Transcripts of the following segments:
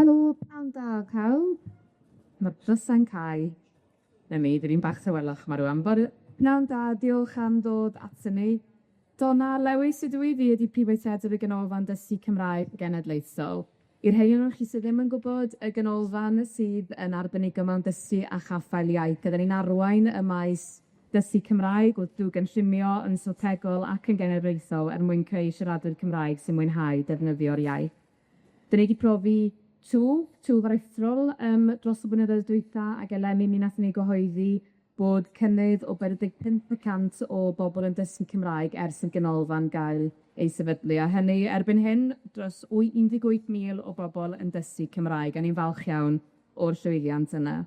Helo, pnawn da pawb. Ma'r drysau'n cau. Na mi, dyn ni'n bach tawelach 'ma rŵan. Bore... Pnawn da, diolch am ddod aton ni. Donna Lewis ydw i, fi ydi Prif Weithredwr y Ganolfan Dysgu Cymraeg Genedlaethol. I'r rhai onoch chi sydd ddim yn gwbod, y ganolfan sydd yn arbenigo mewn dysgu a chaffael iaith, fydden ni'n arwain y maes dysgu Cymraeg wrth drw gynllunio yn strategol ac yn genedlaethol er mwyn creu siaradwyr Cymraeg sy'n mwynhau defnyddio'r iaith. 'Dan ni 'di profi twf, twf aruthrol yym dros y blynyddoedd dwytha, ag eleni mi nathon ni gyhoeddi bod cynnydd o 45% o bobol yn dysgu Cymraeg ers i'r ganolfan gael ei sefydlu, a hynny erbyn hyn dros 18,000 o bobol yn dysgu Cymraeg, a ni'n falch iawn o'r llwyddiant yna.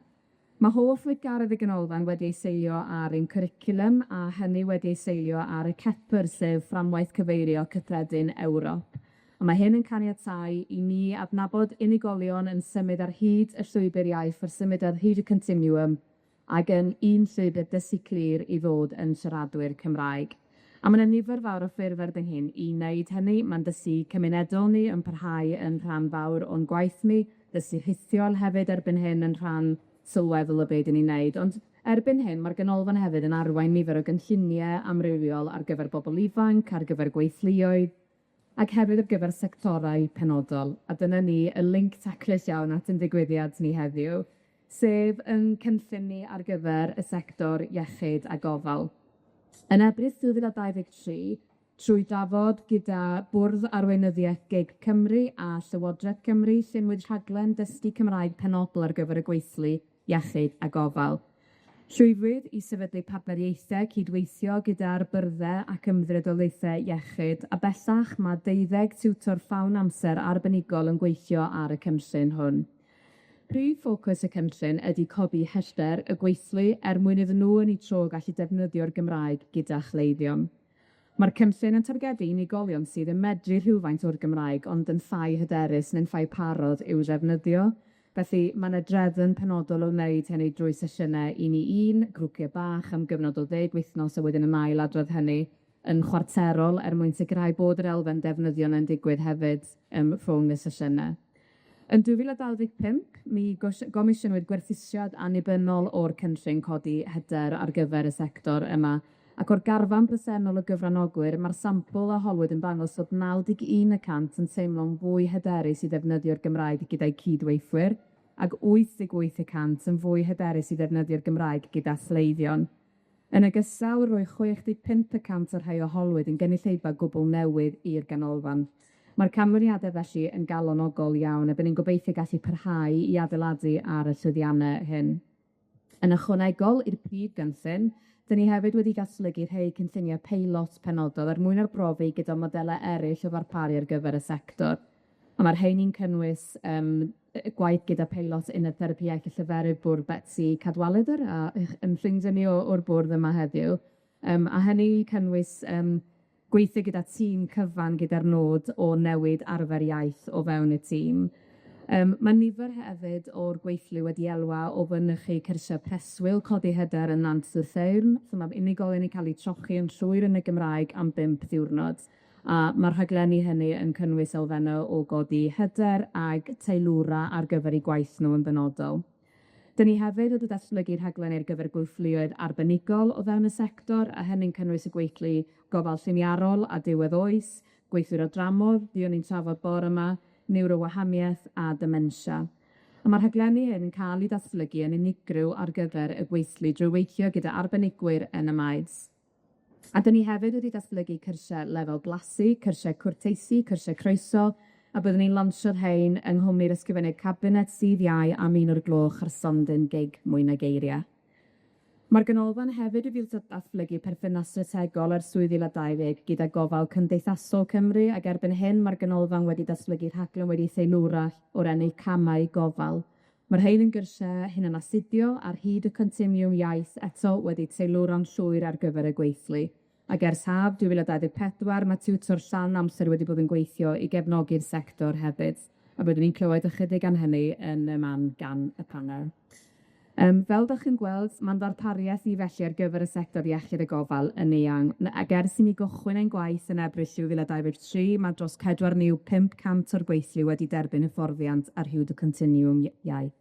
Ma' holl weithgaredd y ganolfan wedi ei seilio ar ein cwricwlwm, a hynny wedi ei seilio ar y CEPR, sef Fframwaith Cyfeirio Cyffredin Ewrop. A ma' hyn yn caniatáu i ni adnabod unigolion yn symud ar hyd y llwybyr iaith, wrth symud ar hyd y continuum, ag yn un llwybyr dysgu clir i ddod yn siaradwyr Cymraeg. A ma' 'na nifer fawr o ffyrdd erbyn hyn i wneud hynny. Ma'n dysgu cymunedol ni yn parhau yn rhan fawr o'n gwaith ni, dysgu rhithiol hefyd erbyn hyn yn rhan sylweddol o be' 'dyn ni'n neud, ond erbyn hyn ma'r ganolfan hefyd yn arwain nifer o gynllunie amrywiol ar gyfer bobol ifanc, ar gyfer gweithluoedd, ac hefyd ar gyfer sectorau penodol. A dyna ni, y linc taclus iawn at 'yn digwyddiad ni heddiw, sef 'yn cynllun ni ar gyfer y sector iechyd a gofal. Yn Ebrill 2023, trwy drafod gyda Bwrdd Arweinyddiaeth GIG Cymru a Llywodraeth Cymru, llunwyd rhaglen dysgu Cymraeg penodol ar gyfer y gweithlu iechyd a gofal. Llwyddwyd i sefydlu partneriaethau cydweithio gyda'r byrdde ac ymddiriedolaethau iechyd, a bellach ma' deuddeg tiwtor llawn amser arbenigol yn gweithio ar y cynllun hwn. Prif ffocws y cynllun ydi codi hyder y gweithlu er mwyn iddyn nhw yn eu tro gallu defnyddio'r Gymraeg gyda chleifion. Ma'r cynllun yn targedu unigolion sydd yn medru rhywfaint o'r Gymraeg ond yn llai hyderus neu'n llai parod i'w ddefnyddio. Felly, ma' 'na drefn penodol o wneud hynny drwy sesiyne un i un, grwpie bach am gyfnod o ddeg wythnos a wedyn yn ail adrodd hynny yn chwarterol er mwyn sicrhau bod yr elfen defnyddio yna'n digwydd hefyd yym rhwng y sesiyne. Yn 2025, mi gomisiynwyd gwerthusiad annibynnol o'r cynllun codi hyder ar gyfer y sector yma, ac o'r garfan bresennol o gyfranogwyr, ma'r sampl a holwyd yn dangos fod 91 y cant yn teimlo'n fwy hyderus i ddefnyddio'r Gymraeg gyda'i cydweithwyr, ac 88 y cant yn fwy hyderus i ddefnyddio'r Gymraeg gyda chleifion. Yn ogystal, roedd 65 y cant o'r rhai a holwyd yn gynulleidfa gwbl newydd i'r ganolfan. Mae'r canlyniade felly yn galonogol iawn, a 'dyn ni'n gobeithio gallu parhau i adeiladu ar y llwyddianne hyn. Yn ychwanegol i'r prif gynllun, 'dyn ni hefyd wedi datblygu rhei cynllunie peilot penodol er mwyn arbrofi gyda modele eryll o ddarparu ar gyfer y sector. A ma'r rheini'n cynnwys yym gwaith gyda peilot uned therapi iaith a lleferydd bwrdd Betsi Cadwaladr a 'ych 'yn ffrindia ni o'r bwrdd yma heddiw. Yym a hynny cynnwys yym gweithio gyda tîm cyfan gyda'r nod o newid arfer iaith o fewn y tîm. Yym ma' nifer hefyd o'r gweithlu wedi elwa o fynychu cyrsie preswyl codi hyder yn Nant Gwrtheyrn, so ma' unigolion yn ca'l 'u trochi yn llwyr yn y Gymraeg am bump diwrnod, a ma'r rhaglenni hynny yn cynnwys elfenne o godi hyder ag teilwra ar gyfer 'u gwaith nw yn benodol. 'Dyn ni hefyd wedi datblygu rhaglen ar gyfer gweithluoedd arbenigol o fewn y sector, a hynny'n cynnwys y gweithlu gofal lliniarol a diwedd oes, gweithwyr o dramor, fuon ni'n trafod bore 'ma, niwrowahaniaeth a dementia. A ma'r rhaglenni hyn yn ca'l 'u datblygu yn unigryw ar gyfer y gweithlu drwy weithio gyda arbenigwyr yn y maes. A 'dyn ni hefyd wedi datblygu cyrsie lefel blasu, cyrsie cwrteisi, cyrsie croeso, a byddwn ni'n lansio'r rhein yng nghwmni'r Ysgrifennydd Cabinet dydd Iau am un o'r gloch ar stondin GIG Mwy Na Geirie. Mae'r ganolfan hefyd wedi datblygu perthynas strategol ers 2020 gyda Gofal Cymdeithasol Cymru, ac erbyn hyn mae'r ganolfan wedi datblygu rhaglen wedi theilwra o'r enw Camau Gofal. Mae'r rhein yn gyrsie hunanastudio ar hyd y continiwm iaith eto wedi teilwra'n llwyr ar gyfer y gweithlu. Ac ers haf 2024, mae tiwtor llawn amser wedi bod yn gweithio i gefnogi'r sector hefyd, a byddwn ni'n clywed ychydig am hynny yn y man gan y panel. Fel 'dach chi'n gweld, ma'n ddarpariaeth i felly ar gyfer y sector iechyd a gofal yn eang, ag ers i ni gychwyn ein gwaith yn Ebrill 2023, ma' dros 4,500 o'r gweithlu wedi derbyn hyfforddiant ar hyd y continwwm iaith.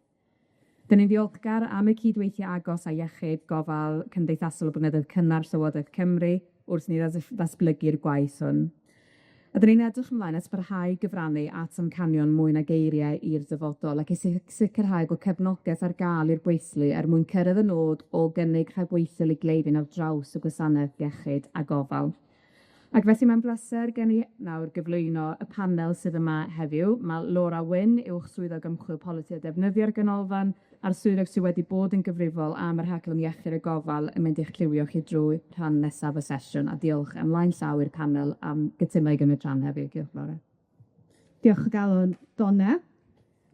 'Dyn ni'n ddiolchgar am y cydweithio agos â iechyd, gofal cymdeithasol y blynyddoedd cynnar Llywodraeth Cymru wrth i ni ddatblygu'r gwaith hwn. A 'dyn ni'n edrych ymlaen at barhau gyfrannu at amcanion mwy na geiriau i'r dyfodol ac i sicrhau bod cefnogaeth ar ga'l i'r gweithlu er mwyn cyrraedd y nod o gynnig rhagweithiol i gleifion ar draws y gwasanaeth iechyd a gofal. Ac felly mae'n bleser gen i nawr gyflwyno y panel sydd yma heddiw. Ma' Laura Wyn, Uwch Swyddog Ymchwil Polisi a Defnyddio'r Ganolfan, a'r swyddog sydd wedi bod yn gyfrifol am y rhaglen iechyd a gofal yn mynd i'ch llywio chi drwy rhan nesaf y sesiwn, a diolch ymlaen llaw i'r panel am gytuno i gymryd rhan heddiw. Diolch Laura. Diolch o galon, Donna.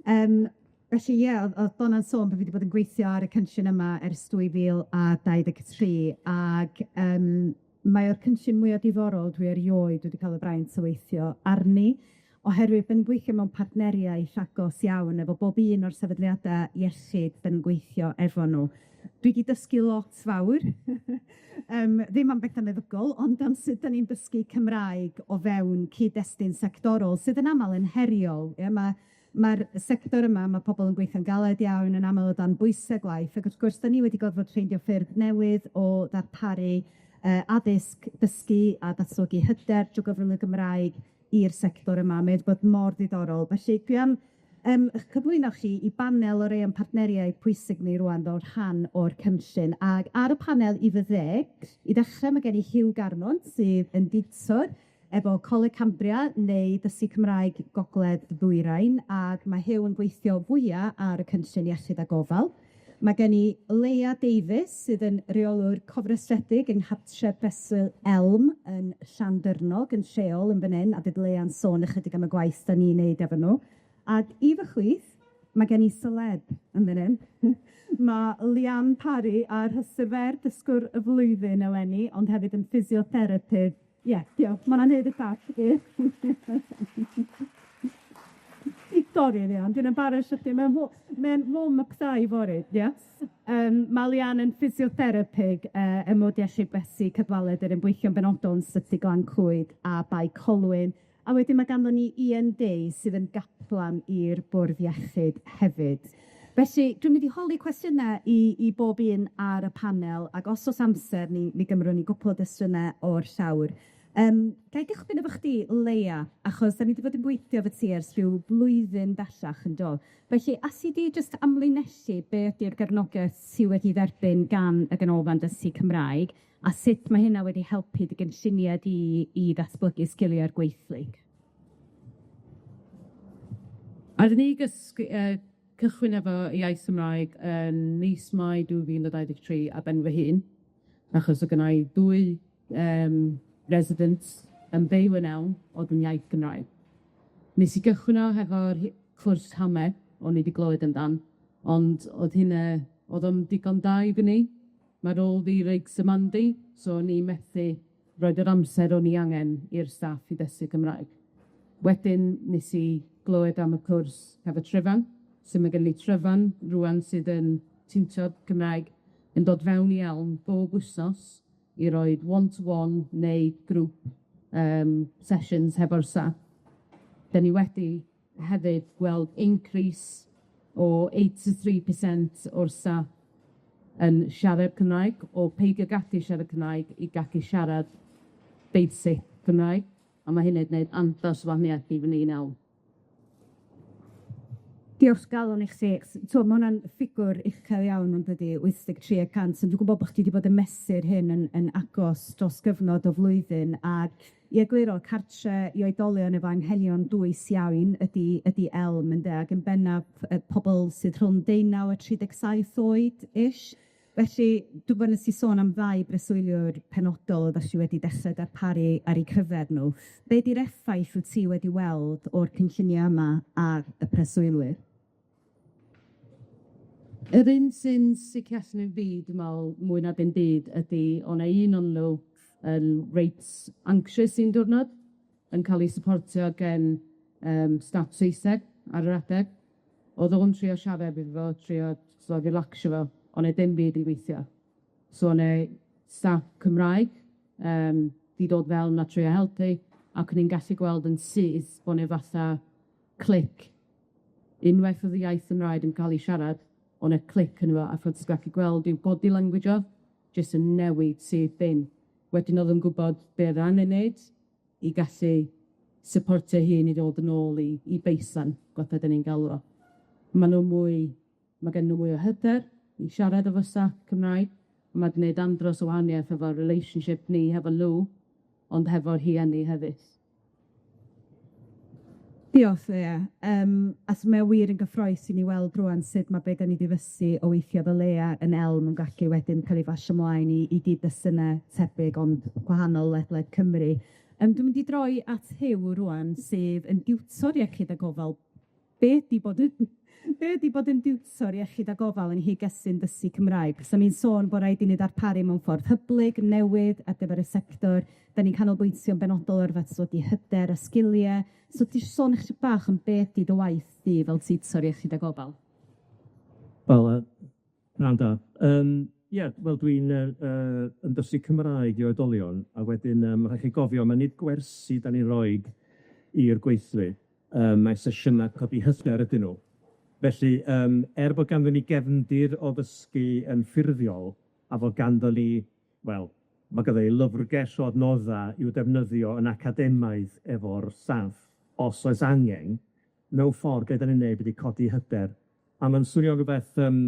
Felly ie, o'dd Donna'n sôn bo' fi 'di bod yn gweithio ar y cynllun yma ers 2023 ag mae o'r cynllun mwya diddorol dwi erioed wedi ca'l y braint o weithio arni, oherwydd 'dan ni'n gweithio mewn partneriaeth agos iawn efo bob un o'r sefydliada iechyd 'dan ni'n gweithio efo nw. Dwi 'di dysgu lot fawr ddim am betha meddygol, ond am sut 'dan ni'n dysgu Cymraeg o fewn cyd-destun sectorol, sydd yn amal yn heriol, ie, ma' ma'r sector yma, ma' pobol yn gweithio'n galed iawn, yn amal o dan bwyse gwaith, ac wrth gwrs, 'dan ni wedi gorfod ffeindio ffyrdd newydd o ddarparu addysg, dysgu a datblygu hyder drwy gyfrwng y Gymraeg i'r sector yma. Mae wedi bod mor ddiddorol. Felly dwi am 'ych cyflwyno chi i banel o rei o'n partneriaid pwysig ni rŵan fel rhan o'r cynllun. Ag ar y panel i fy dde, i ddechrau ma' gen i Huw Garmont sydd yn diwtor efo Coleg Cambria neu Dysgu Cymraeg Gogledd Ddwyrain, ag ma' Huw yn gweithio fwya ar y cynllun iechyd a gofal. Ma' gen i Leia Davies sydd yn reolwr cofrestredig yng Nghartref Breswyl Elm yn Llandyrnog yn lleol yn fan 'yn, a bydd Leia'n sôn ychydig am y gwaith 'dan ni'n neud efo nw. Ag i fy chwith, ma' gen i celeb yn fan 'yn. Ma' Leanne Parry ar rhestr fer dysgwr y flwyddyn eleni, ond hefyd yn ffisiotherapydd. Ie, diolch, ma' wnna'n neud y llall. Sori Leanne, dwi'n embarrasio chdi, mae'n mae'n warm-up da i fory, ie? Ma' Leanne yn ffisiotherapydd ym Mwrdd Iechyd Betsi Cadwaladr yn gweithio'n benodol yn Ysbyty Glan Clwyd a Bae Colwyn, a wedyn ma' ganddon ni Ian Day sydd yn gaplan i'r Bwrdd Iechyd hefyd. Felly, dwi'n mynd i holi cwestiyne i bob un ar y panel, ac os o's amser, mi gymrwn ni gwpwl o gwestiyne o'r llawr. Gai gychwyn efo chdi, Leia, achos 'dan ni 'di bod yn gweithio efo ti ers rhyw blwyddyn bellach, yn do? Felly, alli di jyst amlinellu be' ydi'r gefnogaeth sy wedi dderbyn gan y Ganolfan Dysgu Cymraeg, a sut ma' hynna wedi helpu dy gynllunie di i ddatblygu sgiliau'r gweithlu? Ar ni gysgu cychwyn efo iaith Gymraeg yn mis Mai 2023 ar ben fy hun, achos o' gynna i dwy resident yn byw yn Elm o'dd yn iaith Gymraeg. Nes i gychwyn o hefo'r cwrs Hamed o'n i 'di glywed amdan, ond o'dd hynna o'dd o'm digon da i fy ni. Ma' rôl fi reit demanding, so o'n i methu roid yr amser o'n i angen i'r staff i ddysgu Cymraeg. Wedyn nes i glywed am y cwrs hefo Tryfan, so ma' gen i Tryfan rŵan sydd yn tiwtor Cymraeg yn dod fewn i Elm bob wsnos i roid one-to-one neu grŵp sessions hefo'r staff. 'Dan ni wedi hefyd gweld increase o 83% o'r staff yn siarad Cymraeg, o peidio gallu siarad Cymraeg i gallu siarad basic Cymraeg, a ma' hynny'n gwneud andros o wahaniaeth i fy ni'n Elm. Diolch galon i chdi. T'wo' ma' hwnna'n ffigwr uchel iawn yn dydi, 83%, ond dwi'n gwbod bo' chdi 'di bod yn mesur hyn yn agos dros gyfnod o flwyddyn, ag i egluro, cartre i oedolion efo anghenion dwys iawn ydi Elm ynde, ac yn bennaf pobol sydd rhwng deunaw a 37 oed ish. Felly, dwi'n gwbod nes i sôn am ddau breswyliwr penodol oeddach chi wedi dechre darparu ar eu cyfer nw. Be' 'di'r effaith wyt ti wedi weld o'r cynllunia' yma ar y preswylwyr? Yr un sy'n sticio allan i fi, dwi'n me'wl, mwy na dim byd, ydi o' 'na un o'n nw yn reit anxious un diwrnod, yn ca'l 'i syportio gen staff Saesneg ar yr adeg. O'dd o'n trio siarad iddo fo, trio so relaxio fo, o' 'ne dim byd yn gweithio. So o' 'ne staff Cymraeg yym 'di dod fewn a trio helpu, ac o'n i'n gallu gweld yn syth bo' 'ne fatha clic. Unwaith o'dd y iaith Gymraeg yn ca'l 'i siarad, o' 'ne clic yno fo, ac o'dd ti'n gallu gweld i'w body language o, jyst yn newid syth bin. Wedyn o'dd o'n gwbod be' o'dd angen neud i gallu syportio hun i ddod yn ôl i i baseline, fatha 'dan ni'n galw fo. Ma' nw mwy, ma' gennyn nw mwy o hyder i siarad efo staff Cymraeg, ma' gneud andros o wahaniaeth efo relationship ni hefo nw, ond hefo rhieni hefyd. Diolch Leah. A so mae o wir yn gyffrous i ni weld rŵan sut ma' be' 'dan ni 'di ddysgu o weithio efo Leah yn Elm yn gallu wedyn ca'l 'i basio mlaen i i gyd-destune tebyg ond gwahanol ledled Cymru. Dwi'n mynd i droi at Huw rŵan, sydd yn diwtor iechyd a gofal. Be' ydi bod yn be' ydi bod yn diwtor iechyd a gofal yng nghyd-destun dysgu Cymraeg? Achos o'n i'n sôn bo' raid i ni ddarparu mewn ffordd hyblyg, newydd ar gyfer y sector. 'Dan ni'n canolbwyntio'n benodol ar ddatblygu hyder a sgilie. So ti isio sôn chydig bach am be' ydi dy waith di fel tiwtor iechyd a gofal? Wel yy pnawn da. Ie, wel dwi'n yy yy yn dysgu Cymraeg i oedolion, a wedyn rhaid chi gofio, ma' nid gwersi 'dan ni'n roid i'r gweithlu, mae sesiyna codi hyder ydyn nw. Felly yym er bod ganddon ni gefndir o ddysgu yn ffurfiol, a fod ganddon ni, wel, ma' gynno ni lyfrgell o adnodda' i'w defnyddio yn academaidd efo'r staff, os oes angen, mewn ffordd be' 'dan ni'n neud ydi codi hyder, a ma'n swnio rwbeth yym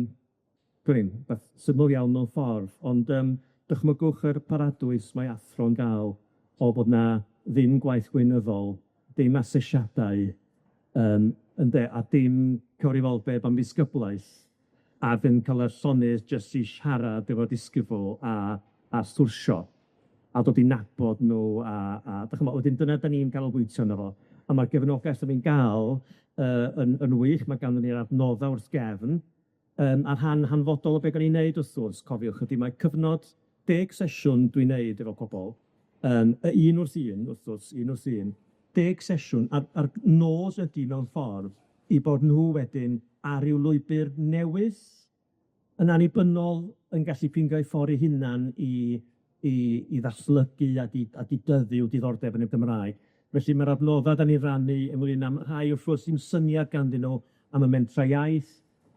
dwn i'm, rwbeth syml iawn mewn ffordd, ond yym dychmygwch yr paradwys mae athro'n ga'l o bod 'na ddim gwaith gweinyddol, dim asesiadau, yym ynde, a dim cyfrifoldeb am ddisgyblaeth, a ddim ca'l y llonydd jyst i siarad efo disgybl a a sgwrsio, a dod i nabod nw, a a 'dach ch'mo', wedyn dyna 'dan ni'n ganolbwyntio arno fo, a ma'r gefnogaeth 'dan ni'n ga'l yy yn yn wych, ma' ganddon ni'r adnodda' wrth gefn, yym a rhan hanfodol o be' 'dan ni'n neud wrth gwrs, cofiwch, ydi mae cyfnod deg sesiwn dwi'n neud efo pobol, yym yy un wrth un, wrth gwrs, un wrth un, deg sesiwn, a'r a'r nod ydi mewn ffordd 'u bod nhw wedyn ar ryw lwybyr newydd, yn annibynnol, yn gallu ffeindio'u ffor eu hunan i i i ddatblygu ag i ag i dyfu 'u diddordeb yn y Gymraeg. Felly ma'r adnodda' 'dan ni'n rannu ynglyn â rhai wrth gwrs ddim syniad ganddyn nw am y mentra iaith,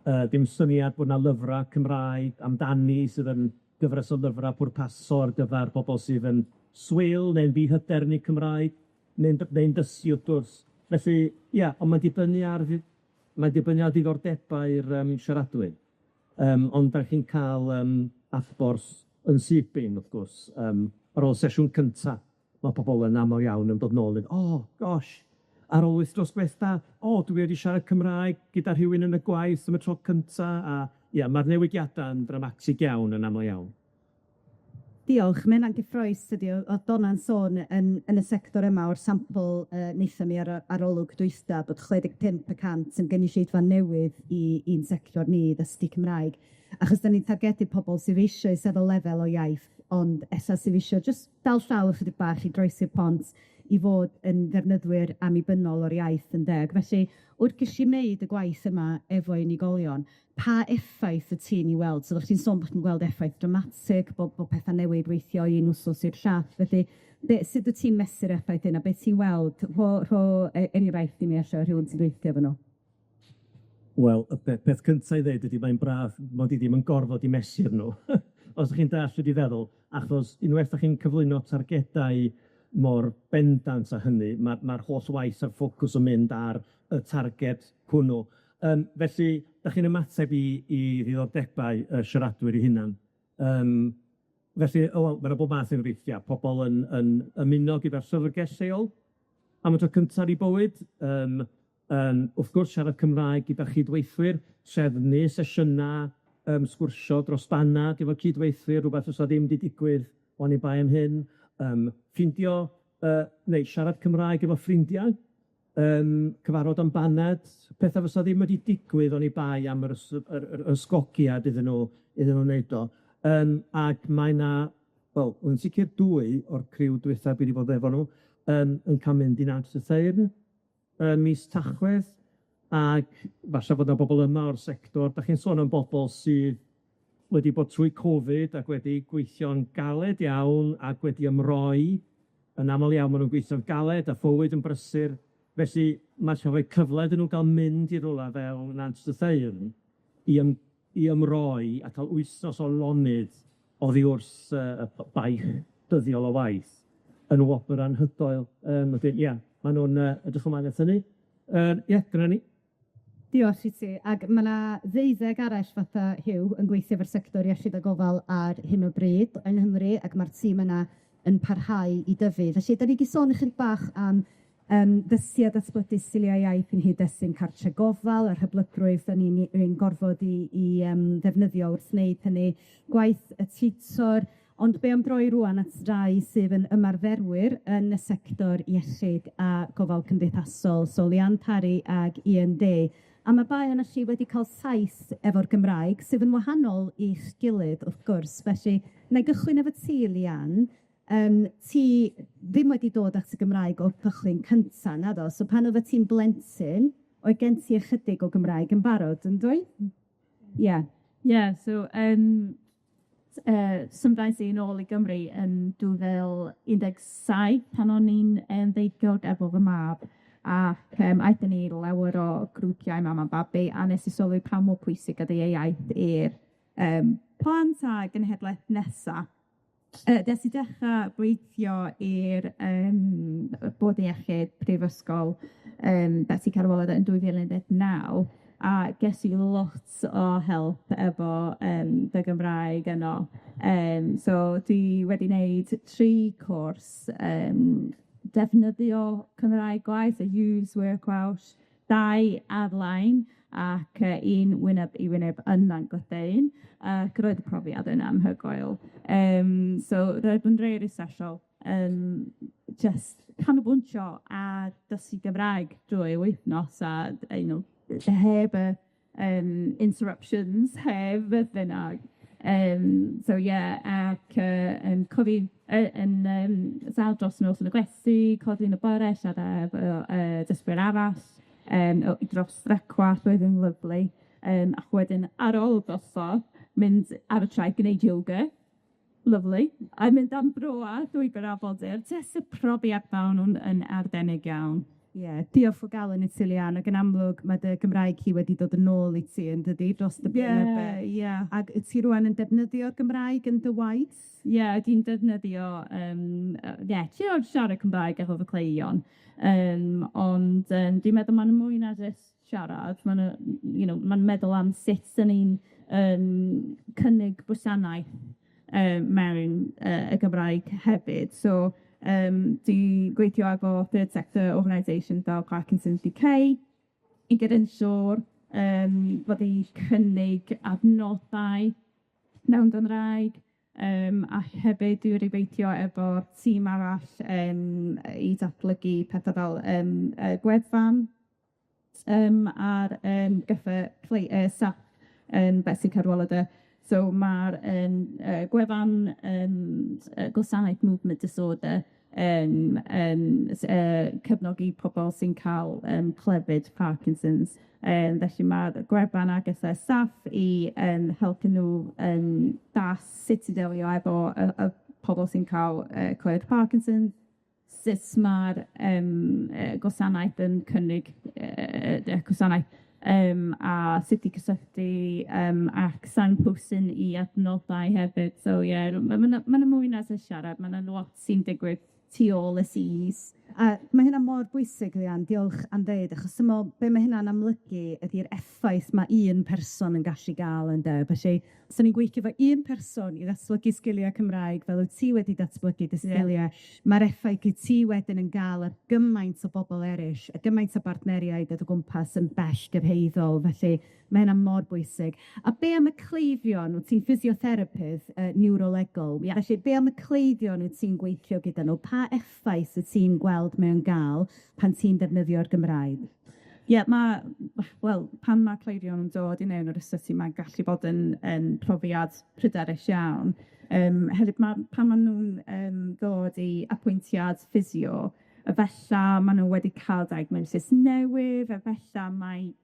yy dim syniad bo' 'na lyfra' Cymraeg amdani sydd yn gyfres o lyfra' pwrpasol ar gyfar bobol sydd yn swil neu'n ddihyder yn 'u Cymraeg, neu'n dy- neu'n dysgu wrth gwrs. Felly, ia, on' ma'n dibynnu ar ddi- mae'n dibynnu ar ddiddordebau'r yym siaradwyr. Yym ond 'dach chi'n ca'l yym adborth yn syth bin wrth gwrs, yym ar ôl sesiwn cynta, ma' pobol yn amal iawn yn dod nôl dweud, o, gosh, ar ôl wythnos dwetha, o, dwi wedi siarad Cymraeg gyda rhywun yn y gwaith am y tro cynta, a ia, ma'r newidiada'n ddramatig iawn yn amal iawn. Diolch, ma' hynna'n gyffrous tydi, o'dd Donna'n sôn yn yn y sector yma o'r sampl yy neithon ni ar y arolwg dwytha bod 65% yn gynulleidfa newydd i i'n sector ni ddysgu Cymraeg achos 'dan ni'n targedu pobol sydd eisoes efo lefel o iaith, ond ella sydd isio jyst dal llaw ychydig bach i groesi'r pont i fod yn ddefnyddwyr annibynnol o'r iaith ynde? Ac felly, wrth i chi wneud y gwaith yma efo unigolion, pa effaith y ti'n 'i weld? So oddach chdi'n sôn bo' chdi'n gweld effaith dramatig, bo' bo' petha'n newid weithio o un wsos i'r llall, felly be- sut wyt ti'n mesur effaith hynna? Be' ti'n weld? Rho rho e- enghraifft i mi ella o rhywun ti'n gweithio efo nw. Wel, y peth cynta i ddeud ydi mae'n braf mod i ddim yn gorfod i mesur nw, os 'dach chi'n dallt be' dwi feddwl, achos unwaith 'dach chi'n cyflwyno targedau mor bendant â hynny, ma' ma'r holl waith a'r ffocws yn mynd ar y targed hwnnw. Yym felly, 'dach chi'n ymateb i i ddiddordebau y siaradwyr 'u hunan. Yym felly, o wel, ma' 'na bob math o enghreifftia, pobol yn yn ymuno gyda'r llyfrgell lleol am y tro cynta yn 'u bywyd, yym yn wrth gwrs siarad Cymraeg gyda chydweithwyr, trefnu sesiyna yym sgwrsio dros banad efo cydweithwyr, rwbath fysa ddim 'di digwydd oni bai am hyn, yym ffindio yy neu siarad Cymraeg efo ffrindiau, yym cyfarfod am baned, petha fysa ddim wedi digwydd oni bai am yr ys- yr yr ysgogiad iddyn nw iddyn nw wneud o. Yym ac mae 'na, wel, yn sicir dwy o'r criw dwytha dwi 'di bod efo nw yym yn ca'l mynd i Nant Gwrtheyrn ym mis Tachwedd. Ag falla bod 'na bobol yma o'r sector, 'dach chi'n sôn am bobol sydd wedi bod trwy Covid ac wedi gweithio'n galed iawn ac wedi ymroi, yn amal iawn ma' nw'n gweithio'n galed a bywyd yn brysur, felly ma' isio rhoi cyfle iddyn nw ga'l mynd i rywla fel Nant Gwrtheyrn i i ymroi a ca'l wythnos o lonydd oddi wrth yy y baich dyddiol o waith yn wobr anhygoel. Wedyn ia, ma' nw'n edrych ymlaen at hynny. Ie, dyna ni. Diolch i ti. Ag ma' 'na ddeuddeg arall fatha Huw yn gweithio efo'r sector iechyd a gofal ar hyn o bryd yng Nghymru, ac ma'r tîm yna yn parhau i dyfu. Felly, 'dan ni 'di sôn ychydig bach am yym ddysgu a datblygu sgiliau iaith yng nghyd-destun cartre gofal a'r hyblygrwydd 'dan ni'n 'i ni'n gorfod 'i 'i yym ddefnyddio wrth wneud hynny, gwaith y tiwtor, ond be am droi rŵan at rai sydd yn ymarferwyr yn y sector iechyd a gofal cymdeithasol, so Leanne Parry ag Ian Day. A ma' dau ohonoch chi wedi cael saith efo'r Gymraeg, sydd yn wahanol i'ch gilydd, wrth gwrs. Felly, wna i gychwyn efo ti, Leanne. Ti ddim wedi dod at y Gymraeg o'r cychwyn cynta, naddo? So pan oeddet ti'n blentyn, oedd gen ti ychydig o Gymraeg yn barod, yn dwy? Ie. Ie, so symudais i nôl i Gymru yn 2017 pan o'n i'n beichiog efo fy mab ac aethon ni i lawer o grwpiau mam a babi, a nes i sylwi pa mor pwysig ydi y iaith i'r plant a genhedlaeth nesa. Nes i dechra gweithio i'r Bwrdd Iechyd Prifysgol Betsi Cadwaladr yn 2019, a ges i lot o help efo fy Gymraeg yno. So dwi wedi wneud tri cwrs defnyddio Cymraeg gwaith, a use work Welsh, dau ar-lein ac un wyneb i wyneb yn Nant Gwrtheyrn, ac roedd y profiad yn anhygoel. So roedd yn rili special, jyst canolbwyntio ar dysgu Gymraeg drwy wythnos a heb y interruptions, heb beth bynnag. So ie, ac yn codi yn dal dros nos yn y gwesty, codi yn y bore, siarad efo dysgwyr arall dros frecwast, oedd yn lyfli. Ac wedyn ar ôl drosto, mynd ar y traeth gwneud yoga, lyfli, a mynd am dro ar llwybyr arfordir, jyst y profiad 'ma o'n nw'n yn arbennig iawn. Ie, diolch o galon i ti Leanne, ac yn amlwg ma' dy Gymraeg hi wedi dod yn ôl i ti yn dydi, dros y blynydde. Ie, ie. Ag wyt ti rŵan yn defnyddio'r Gymraeg yn dy waith? Ie, dwi'n defnyddio ie, trio siarad Cymraeg efo fy cleifion ond dwi'n meddwl ma'n mwy na jyst siarad, ma' 'na ma'n meddwl am sut 'dan ni'n cynnig gwasanaeth mewn y Gymraeg hefyd. So dwi'n gweithio efo third sector organisation fel Parkinson's UK i gyd yn siŵr bod ni'n cynnig adnoddau mewn Gymraeg, a hefyd dwi wedi gweithio efo tîm arall i datblygu pethe fel gwefan ar gyfer staff Betsi Cadwaladr. So ma'r gwefan gwasanaeth Movement Disorder yn cefnogi pobol sy'n ca'l clefyd Parkinsons. Felly ma'r gwefan ar gyfer staff i helpu nw dall sut i delio efo y pobol sy'n ca'l clefyd Parkinson, sut ma'r gwasanaeth yn cynnig y gwasanaeth a sut i cysylltu ac signposting i adnoddau hefyd. So ie, ma' ma' 'na ma' 'na mwy na jyst siarad, ma' 'na lot sy'n digwydd tu ôl y scenes. A ma' hynna mor bwysig, Leanne, diolch am ddeud, achos dwi me'wl be' ma' hynna'n amlygu ydi'r effaith ma' un person yn gallu ga'l ynde? Felly, os 'dan ni'n gweithio efo un person i ddatblygu sgilia Cymraeg, fel wyt ti wedi datblygu dy sgilie, ma'r effaith wyt ti wedyn yn ga'l ar gymaint o bobol eryll, a gymaint o bartneriaid o dy gwmpas yn bell gyrhaeddol, felly ma' hynna mor bwysig. A be am y cleifion? Wyt ti'n ffisiotherapydd niwrolegol, felly be am y cleifion wyt ti'n gweithio gyda nhw? Pa effaith wyt ti'n gweld mewn ga'l pan ti'n defnyddio'r Gymraeg? Ie, ma' wel, pan ma' cleifion yn dod i mewn i'r ysbyty, mae'n gallu bod yn profiad pryderus iawn. Hefyd ma' pan ma' nw'n dod i apwyntiad ffisio, Efalla ma' nw wedi ca'l diagnosis newydd, efalla mai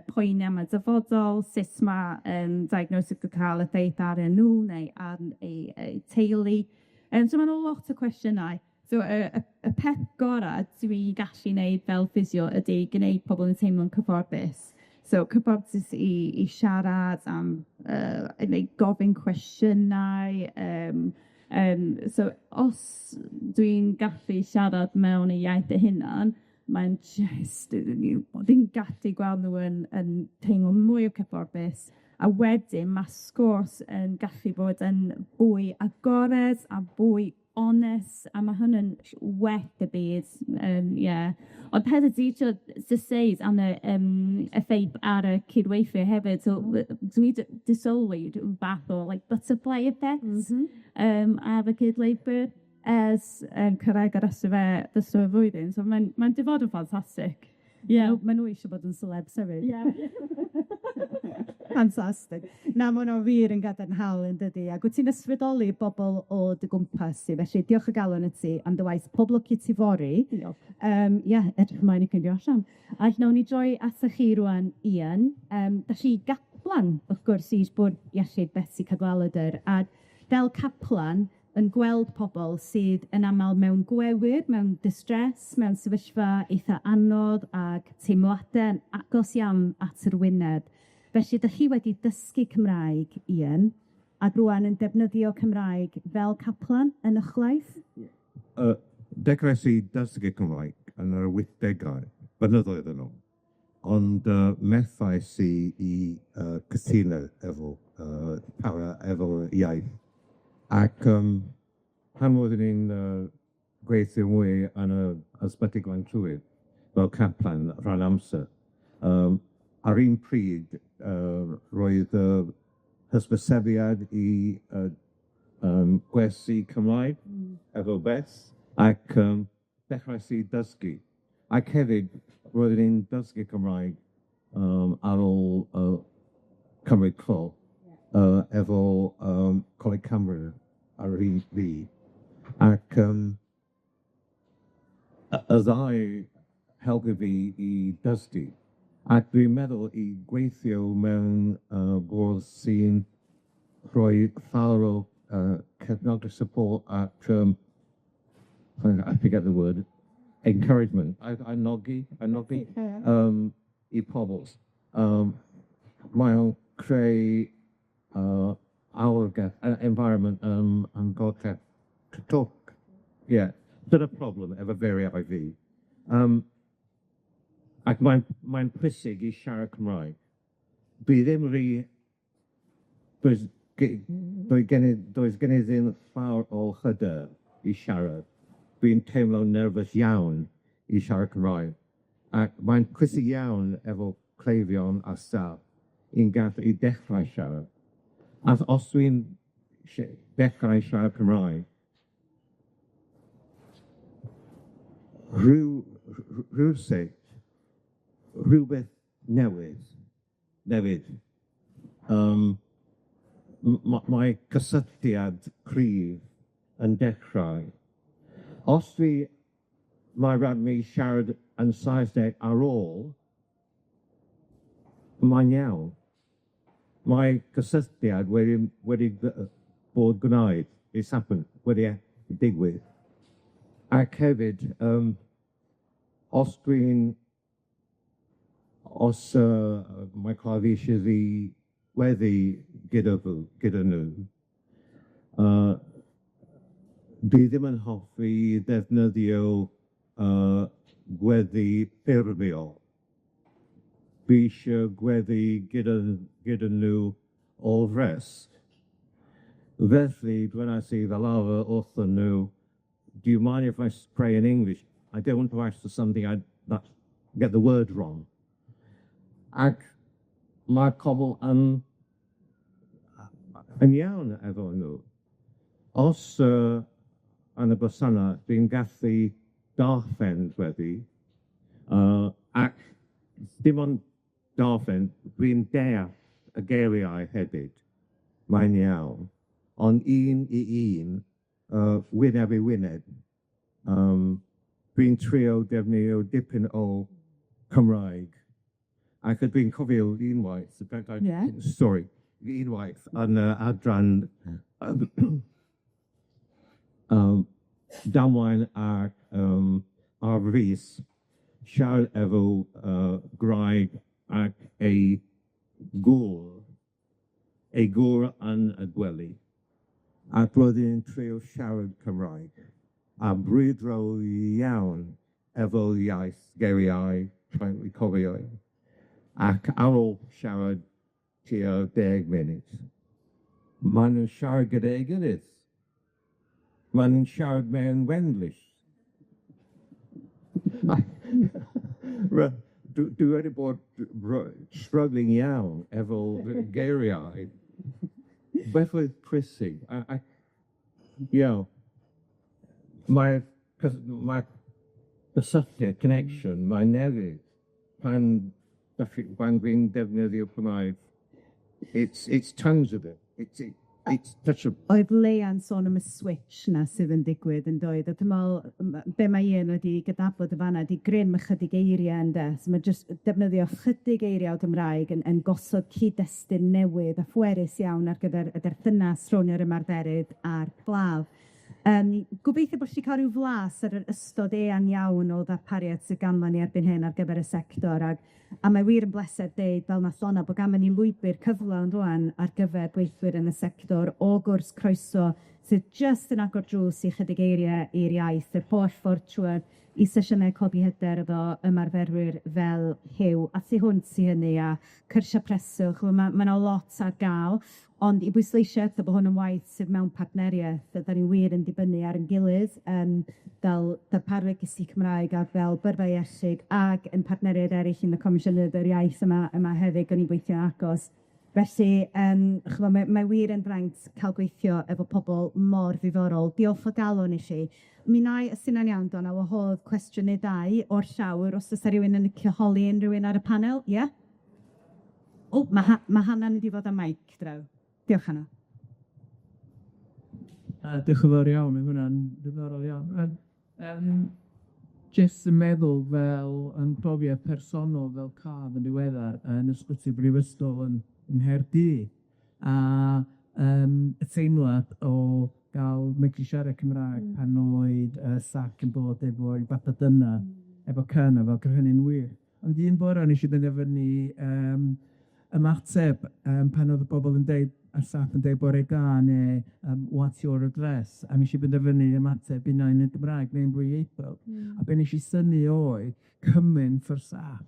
poeni am y dyfodol, sut ma' diagnosis yn ca'l effeith arnyn nw neu arn eu teulu. So ma' 'na lot o cwestiynau. So y peth gora' dwi gallu neud fel ffisio ydi gneud pobol yn teimlo'n cyfforddus. So cyfforddus i siarad am neu gofyn cwestiynau so os dwi'n gallu siarad mewn eu iaith eu hunan, mae'n jyst fi'n gallu gweld nw yn teimlo mwy o cyfforddus, a wedyn ma' sgwrs yn gallu bod yn fwy agored a fwy onest, a ma' hynny'n well y byd, ie. Ond hefyd dwi isio jyst deud am y effaith ar y cydweithio hefyd, so dwi 'di sylwi ryw fath o like butterfly effect. Ar y cydweithwyr ers cyrraedd y rest o fe dros y flwyddyn, so mae'n 'di bod yn ffantastig. Ie. Ma' nw eisiau bod yn celebs hefyd. Ie. Fantastic. Na, ma' wnna wir yn gadarnhaol yndydi, ag wyt ti'n ysbrydoli bobol o dy gwmpas di, felly diolch o galon i ti am dy waith. Pob lwc i ti fory. Diolch. Ie, edrych ymlaen i ffeindio allan. A nawn ni droi atoch chi rŵan, Ian. Dach chi gaplan, wrth gwrs, i Bwrdd Iechyd Betsi Cadwaladr, a fel caplan yn gweld pobol sydd yn amal mewn gwewyr, mewn distress, mewn sefyllfa eitha anodd ag teimlade agos iawn at yr wyneb. Felly, 'dach chi wedi dysgu Cymraeg, Ian, ac rŵan yn defnyddio Cymraeg fel caplan yn 'ych gwaith? Dechreuais i dysgu Cymraeg yn yr wythdegau, blynyddoedd yn ôl, ond methais i i cytuno efo para efo iaith. Ac pan oeddwn i'n gweithio mwy yn y Ysbyty Glan Clwyd fel caplan rhan amser, ar un pryd roedd y hysbysebiad i gwersi Cymraeg efo Beth, ac dechreuais i dysgu. Ac hefyd roeddwn i'n dysgu Cymraeg ar ôl cymryd clo efo Coleg Cymru ar yr un pryd, ac y ddau helpu fi i dysgu. Ac dwi'n meddwl i gweithio mewn bwrdd sy'n rhoi llawer o cefnogaeth support ac I forget the word, encouragement, anogi, anogi i pobl. Mae o'n creu awyrgylch, environment amgylchedd to talk. Ie, dyna'r problem efo geiriau fi. Ac mae'n pwysig i siarad Cymraeg. Dwi ddim ry does ge- doedd gen i does gen i ddim llawer o hyder i siarad. Dwi'n teimlo'n nerfus iawn i siarad Cymraeg, ac mae'n pwysig iawn efo cleifion a staff i'n gallu i dechrau siarad. A os dwi'n dechrau siarad Cymraeg, rhywsut, rhywbeth newid. Mae cysylltiad cryf yn dechrau. Os mae raid mi siarad yn Saesneg ar ôl, mae'n iawn. Mae cysylltiad wedi bod gwnaed, it's happened, wedi digwydd. Ac hefyd, os mae claf eisiau fi weddi gyda gyda nw, dwi ddim yn hoffi defnyddio gweddi ffurfiol. Dwi isio gweddi gyda nw o fres. Felly, dwedais i fel arfer wrthyn nw, do you mind if I pray in English? I don't want to ask for something I that get the word wrong. Ac ma' pobl yn iawn efo nhw. Os yn y gwasanath, dwi'n gallu darllen weddi, ac dim ond darllen, dwi'n deall y geiriau hefyd, mae'n iawn, ond un i un, wyneb i wyneb, Dwi'n trio defnyddio dipyn o Cymraeg, ac dwi'n cofio unwaith, sori, unwaith yn y adran damwain ar yym ar frys, siarad efo gwraig ac ei gŵr, ei gŵr yn y gwely, ac roedd hi'n trio siarad Cymraeg, a brwydro iawn efo iaith, geiriau, trying to cofio, ac ar ôl siarad tua deg munud, ma' nw'n siarad gyda'i gilydd. Ma' nw'n siarad mewn Wenglish. Dwi wedi bod struggling iawn efo geiriau beth oedd pwysig, a you know, mae'r mae'r gysylltiad, connection, mae'n newid pan dach chi pan dwi'n defnyddio Cymraeg, it's tons of it, it's such a... Oedd Leia'n sôn am y switch 'na sydd yn digwydd yn doedd? A dwi me'wl be' mae Ian wedi gydnabod yn fan 'na 'di grym ychydig eirie ynde? So ma' jyst defnyddio ychydig eirie o Gymraeg yn gosod cyd-destun newydd a phwerus iawn ar gyfer y berthynas rhwng yr ymarferydd a'r claf. Gobeithio bo' chi ca'l ryw flas ar yr ystod eang iawn o ddarpariaeth sydd ganddon ni erbyn hyn ar gyfer y sector, ag a mae wir yn bleser deud, fel nath Donna, bo' ganddon ni lwybyr cyflawn rŵan ar gyfer gweithwyr yn y sector o gwrs croeso sydd jyst yn agor drws i chydig eirie i'r iaith, yr holl ffordd trwad i sesiynau codi hyder efo ymarferwyr fel Huw, a thu hwnt i hynny, a cyrsia preswyl, ch'mo' ma' 'na lot ar ga'l, ond i bwysleisio eto bo' hwn yn waith sydd mewn partneriaeth, a 'dan ni wir yn dibynnu ar 'yn gilydd yym fel darparwyr dysgu Cymraeg a fel byrddau iechyd ag yn partneriaid eryll yn y Comisiynydd yr Iaith yma hefyd, 'dan ni'n gweithio'n agos. Felly, ch'mo', mae wir yn fraint ca'l gweithio efo pobol mor ddiddorol. Diolch o galon i chi. Mi wnâi, os 'di hynna'n iawn, Donna, wahodd cwestiwn neu ddau o'r llawr, os o's 'na rywun yn licio holi unrywun ar y panel, ie? O, ma' ma' Hannah'n mynd i fod â meic draw. Diolch, Hannah. Diolch yn fawr iawn, mae hwnna'n ddiddorol iawn. Jyst yn meddwl fel yn profiad personol fel claf yn ddiweddar yn ysbyty Brifysgol yn Nghaerdydd, a y teimlad o ga'l medru siarad Cymraeg pan oedd y sac yn bod efo'i bathodyna efo cyn efo, ac oedd hynny'n wych. Ond un bora nes i benderfynu ymateb pan oedd y bobl yn deud, a'r staff yn deud bore da neu what's your address? A nes i benderfynu ymateb unai yn y Gymraeg neu'n ddwyieithog. A be nes i synnu oedd cymaint o'r staff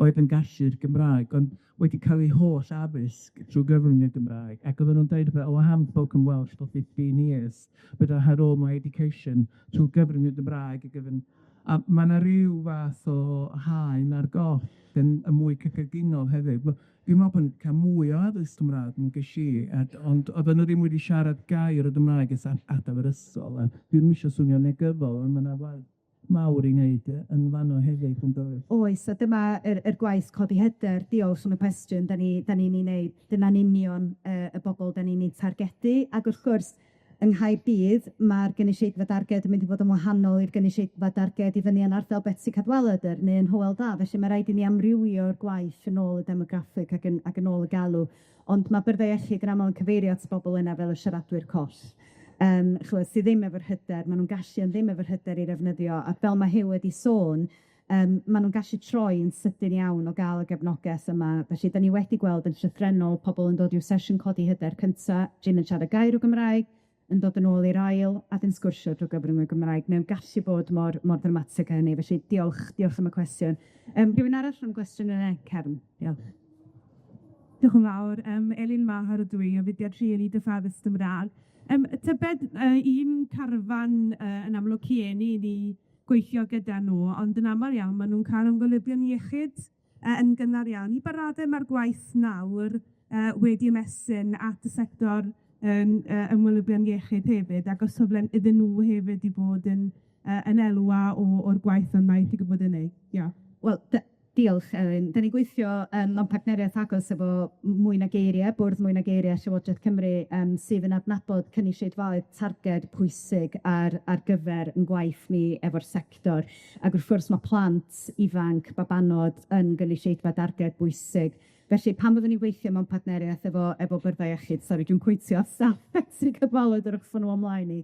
oedd yn gallu'r Gymraeg, ond wedi cael eu holl addysg trwy gyfrwng y Gymraeg, ac oedden nhw'n deud oh, I haven't spoken Welsh for 15 years, but I had all my education trwy gyfrwng y Gymraeg ac yn a ma' 'na ryw fath o haen ar goll yn y mwy cyffredinol hefyd. Wel, dwi'n meddwl bod ni'n cael mwy o addysg Gymraeg nag ges i, ond oedden nhw ddim wedi siarad gair o Gymraeg ers adael yr ysgol, a dwi ddim isio swnio'n negyddol, ond ma' 'na waith mawr i wneud yn fanno hefyd, yn does? Oes, a dyma yr gwaith codi hyder, diolch am y cwestiwn, 'dan ni'n 'i wneud, dyna'n union y bobol 'dan ni'n 'u targedu, ac wrth gwrs, yng Nghaerdydd, ma'r gynulleidfa darged yn mynd i fod yn wahanol i'r gynulleidfa darged i fyny yn ardal Betsi Cadwaladr neu yn Hywel Dda, felly ma' raid i ni amrywio'r gwaith yn ôl y demograffig ac yn ôl y galw, ond ma' byrddau iechyd yn aml yn cyfeirio at bobol yna fel y siaradwyr coll. Ch'mod, sy ddim efo'r hyder, ma' nw'n gallu ond ddim efo'r hyder i ddefnyddio, a fel ma' Huw wedi sôn, ma' nw'n gallu troi'n sydyn iawn o ga'l y gefnogaeth yma. Felly, 'dan ni wedi gweld yn llythrennol pobol yn dod i'w sesiwn codi hyder cynta, ddim yn siarad gair o Gymraeg, yn dod yn ôl i'r ail ac yn sgwrsio drwy gyfrwng y Gymraeg. Mae o'n gallu bod mor mor ddramatig â hynny, felly diolch, diolch am y cwestiwn. Rhywun arall am gwestiwn yn y cefn? Diolch. Diolch yn fawr. Elin Mahar ydw i, o fudiad Rhieni Dyffadus Gymraeg. Tybed un carfan yn amlwg rhieni ni gweithio gyda nhw, ond yn amal iawn maen nhw'n cael ymgolybion iechyd yn gynnar iawn. I ba raddau mae'r gwaith nawr wedi ymestyn at y sector ymwelyddion iechyd hefyd, ac oes cyfle iddyn nhw hefyd i fod yn elwa o'r gwaith yma i chi gwybod yn ei. Diolch. Wel, Diolch Elin. 'Dan ni'n gweithio mewn partneriaeth agos efo Mwy Na Geirie, Bwrdd Mwy Na Geirie Llywodraeth Cymru, sydd yn adnabod cynulleidfaoedd targed pwysig ar gyfer 'yn gwaith ni efo'r sector. Ac wrth gwrs ma' plant ifanc, babanod yn gynulleidfa darged bwysig. Felly pan fyddwn ni'n gweithio mewn partneriaeth efo byrddau iechyd, sori dwi'n pwyntio at staff Betsi Cadwaladr achos ma' nw o mlaen i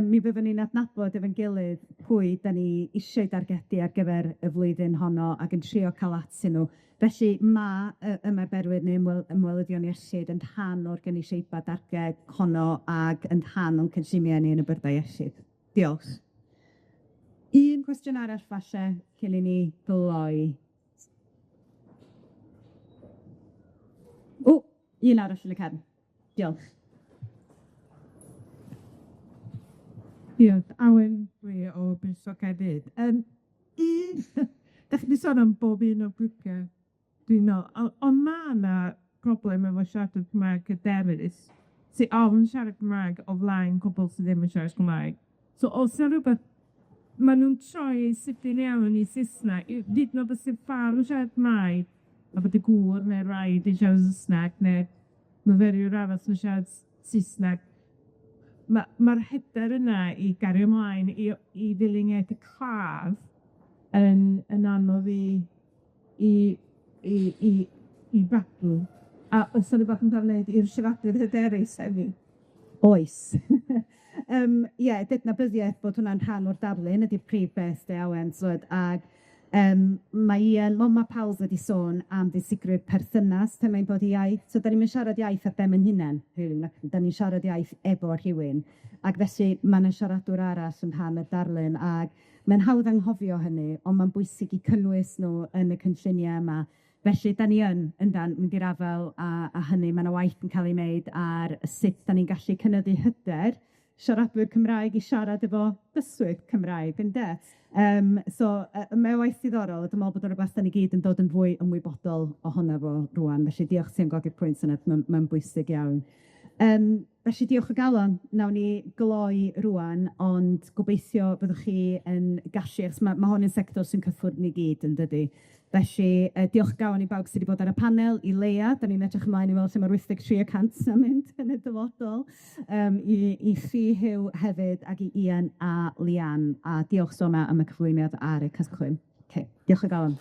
mi fyddwn ni'n adnabod efo'n gilydd pwy 'dan ni isio'i dargedu ar gyfer y flwyddyn honno ac yn trio ca'l atyn nw. Felly ma' ymarferwyr neu ymwelyddion iechyd yn rhan o'r gynulleidfa darged honno ag yn rhan o'n cynllunie ni yn y byrddau iechyd. Diolch. Un cwestiwn arall falle cyn i ni gloi. O, un arall yn y cefn. Diolch. Diolch. Awen dwi o Brifysgol Caerdydd. Un, 'dach chi 'di sôn am bob un o'r grwpia' dwi'n me'wl, on' ma' 'na broblem efo siaradwyr Cymraeg hyderus sy ofn siarad Cymraeg o flaen pobol sy ddim yn siarad Cymraeg. So o's 'na rwbeth ma' nw'n troi yn sydyn iawn i Sysnag, hyd yn o'd os 'di'r ffarm yn siarad Cymraeg, a bod y gŵr neu'r wraig yn siarad Sysnag, ne' myfyriwr arall yn siarad Saesneg. Ma'r hyder yna i gario ymlaen i ddilyn iaith y claf yn anodd i baglu. A oes 'na rwbath yn ca'l neud i'r siaradwyr hyderus hefyd? Oes. Ie, gydnabyddiaeth bod hwnna'n rhan o'r darlun ydi'r prif beth de Awen, t'mod ag mae Ian, wel ma' pawb wedi sôn am bwysigrwydd perthynas pan mae'n dod i iaith. So 'dan ni'm yn siarad iaith ar ben 'yn hunen, rili, nac 'dan ni'n siarad iaith efo rhywun ac felly ma' 'na siaradwr arall yn rhan o'r darlun, ag mae'n hawdd anghofio hynny, on' ma'n bwysig 'u cynnwys nw yn y cynllunie yma. Felly, 'dan ni yn yndan, mynd i'r afel â hynny. Ma' 'na waith yn ca'l ei wneud ar sut 'dan ni'n gallu cynyddu hyder siaradwyr Cymraeg i siarad efo dysgwyr Cymraeg, ynde? So mae o waith diddorol, a dwi me'wl bod o'n rwbeth 'dan ni gyd yn dod yn fwy ymwybodol ohono fo rŵan. Felly diolch ti am godi'r pwynt yna, ma'n bwysig iawn. Felly diolch o galon, nawn ni gloi rŵan, ond gobeithio byddwch chi yn gallu, achos ma' hwn yn sector sy'n cyffwrdd ni gyd, yn dydi? Felly diolch o galon i bawb sy 'di bod ar y panel, i Leia, 'dan ni'n edrych ymlaen i weld lle ma'r 83% yn mynd yn y dyfodol, i chi Huw hefyd, ac i Ian a Leanne, a diolch so am y cyflwyniad ar y cychwyn. Ocê, diolch o galon.